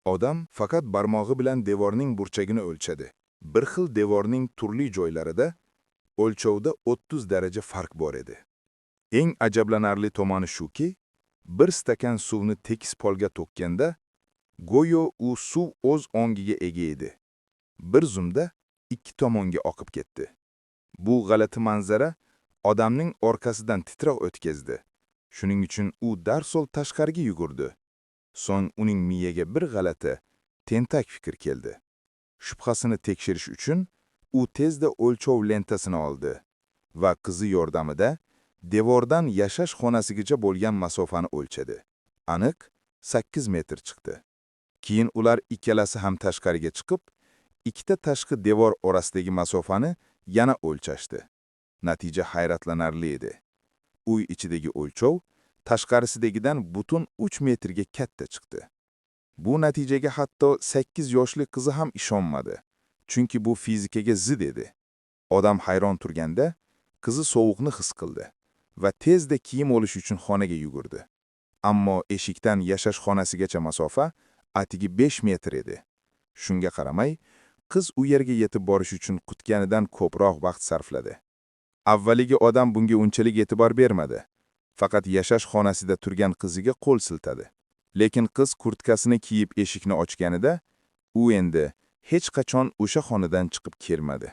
Odam faqat barmog'i bilan devorning burchagini o'lchadi. Bir xil devorning turli joylarida o'lchovda 30 daraja farq bor edi. Eng ajablanarli tomoni shuki, bir stakan suvni tekis polga to'kkanda, go'yo u suv o'z ongiga ega edi. Bir zumda ikki tomonga oqib ketdi. Bu g'alati manzara odamning orqasidan titroq o'tkazdi. Shuning uchun u darhol tashqariga yugurdi. So'ng uning miyaga bir g'alati, tentak fikr keldi. Shubhasini tekshirish uchun u tezda o'lchov lentasini oldi va qizi yordamida devordan yashash xonasigacha bo'lgan masofani o'lchadi. Aniq 8 metr chiqdi. Keyin ular ikkalasi ham tashqariga chiqib, ikkita tashqi devor orasidagi masofani yana o'lchashdi. Natija hayratlanarli edi. Uy ichidagi o'lchov tashqarisidagidan butun 3 metrga katta chiqdi. Bu natijaga hatto 8 yoshli qizi ham ishonmadi, chunki bu fizikaga zid edi. Odam hayron turganda, qizi sovuqni his qildi va tezda kiyim olish uchun xonaga yugurdi. Ammo eshikdan yashash xonasigacha masofa atigi 5 metr edi. Shunga qaramay, qiz u yerga yetib borish uchun kutganidan ko'proq vaqt sarfladi. Avvaliga odam bunga unchalik e'tibor bermadi. Faqat yashash xonasida turgan qiziga qo'l siltadi. Lekin qiz kurtkasini kiyib eshikni ochganida, u endi hech qachon o'sha xonadan chiqib kelmadi.